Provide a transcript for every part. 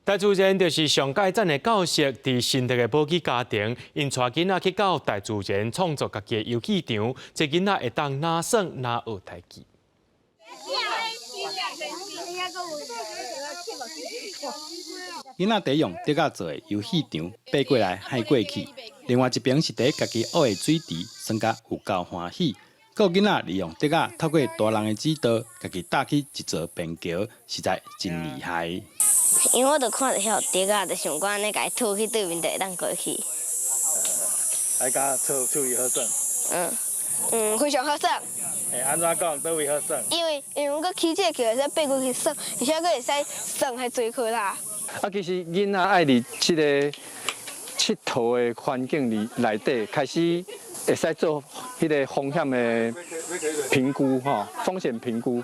大自然就是上蓋讚的教室，佇新竹的寶基家庭，𪜶帶囡仔去到大自然創造家己的遊戲場，這囡仔會當若耍若學台語。囡仔佇用竹仔做的遊戲場，爬過來海過去；另外一邊是佇家己挖的水池，耍甲有夠歡喜。閣有囡仔利用竹仔透過大人的指導，家己搭起一座便橋，實在真厲害。因為我就看著遐有竹仔，就想講按呢共伊吐去對面就會當過去。來共厝厝裡好耍。嗯嗯，非常好耍。會按怎講？佗位好耍？因為阮閣起這個橋會使爬過去耍，而且閣會使耍彼水窟啦。啊，其實囡仔愛佇這個𨑨迌的環境裡內底，開始會使做彼個風險的評估，吼，風險評估。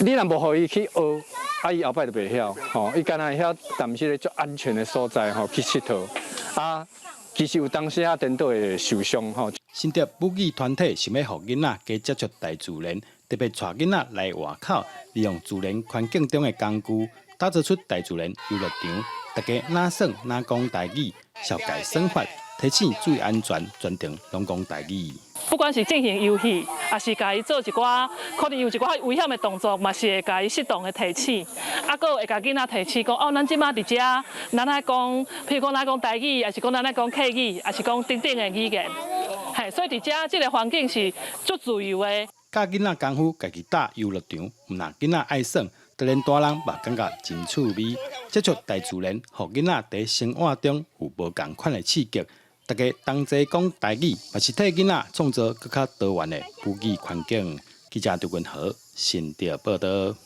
你若無予伊去學，啊，伊後擺就袂曉，吼，伊敢若會曉踮這個足安全的所在，吼，去𨑨迌。啊，其實有當時啊，顛倒會受傷，吼。新竹母語團體想欲予囡仔加接觸大自然，特別帶囡仔來外口，利用自然環境中的工具，打造出大自然遊樂場，大家若耍若講台語，紹介耍法，提醒注意安全，全程攏講台語。不管是進行遊戲，抑是共伊做一寡可能有一寡危險的動作，嘛是會共伊適當的提醒。啊，閣會共囡仔提醒講，哦，咱這馬佇遮，咱愛講，譬如講咱愛講台語，抑是講咱愛講客語，抑是講等等的語言。嘿，所以佇遮這個環境是足自由的。教囡仔功夫，家己搭遊樂場，毋但囡仔愛耍，就連大人嘛感覺真趣味。接觸大自然，予囡仔佇生活中有無仝款的刺激。大家同齊講台語，嘛是替囡仔創造閣較多元的母語環境。記者張君豪新竹報導。